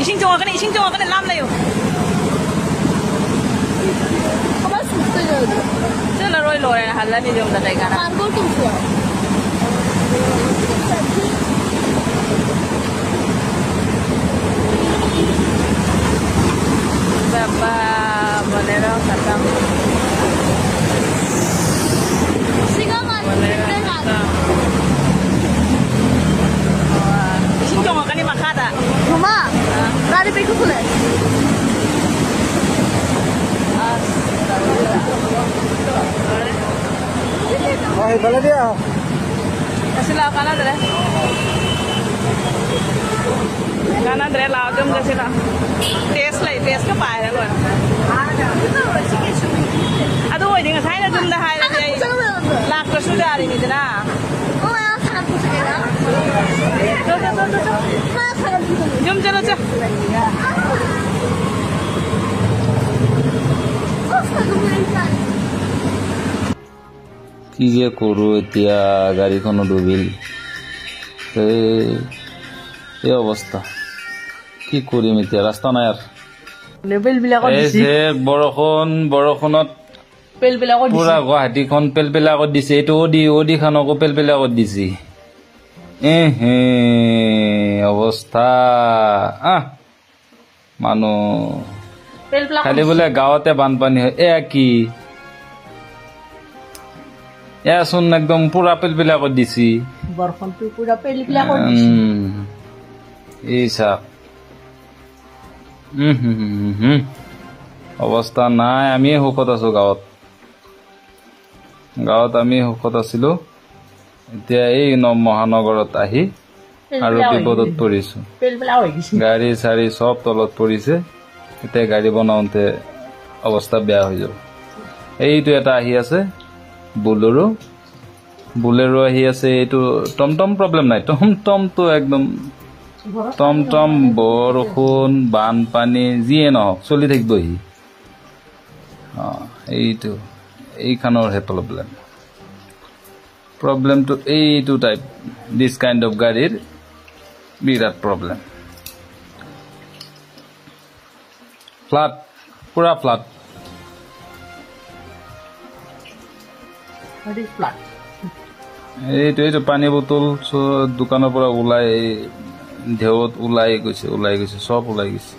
Ising chonga ising chonga lam layo. Chalo roi lore halani jom da tai kana. Baba bolero khatam. Ising chonga kani makhada. Mama, gari pe khule. Ay, bala dia. Sila kana dre. Kana dre lao jom ga sila. Test lai test ka pai lo. Adu oi ding sai na jum da hai la dai. Lak ko su jari ni dina. Jom chalo cha. কি যে কৰোঁ এতিয়া, গাড়ীখনো ডুবিল। এই অৱস্থা, কি কৰিম এতিয়া, ৰাস্তা নাই আৰু। বৰষুণ, বৰষুণত পুৰা গুৱাহাটীখন পেলপেলা কৰি দিছে। এইটো অডি, অডিখনকো পেলপেলা কৰি দিছে। এ হে অৱস্থা। আহ মানুহ খালি বোলে গাঁৱতে বানপানী হয়। এয়া কি, এয়াচোন একদম পুৰা পেলপেলা কৰি দিছি। এই চাক অৱস্থা নাই। আমিয়ে সুখত আছো গাঁৱত, গাঁৱত আমি সুখত আছিলো। এতিয়া এই মহানগৰত আহি আৰু বিপদত পৰিছো। গাড়ী চাড়ী চব তলত পৰিছে। এতিয়া গাড়ী বনাওঁতে অৱস্থা বেয়া হৈ যাব। এইটো এটা আহি আছে বুলেৰো, বুলেৰো আহি আছে। এইটো টমটম প্ৰব্লেম নাই, টমটমটো একদম টমটম বৰষুণ বানপানী যিয়ে নহওক চলি থাকিবহি। অ এইটো এইখনৰহে প্ৰব্লেম। প্ৰব্লেমটো এইটো টাইপ, দিছ কাইণ্ড অফ গাড়ীৰ বিৰাট প্ৰব্লেম। ফ্লাট, পুৰা ফ্লাট। এইটো এইটো পানী বটল দোকানৰ পৰা ওলাই ঢেউত ওলাই গৈছে, ওলাই গৈছে, চব ওলাই গৈছে।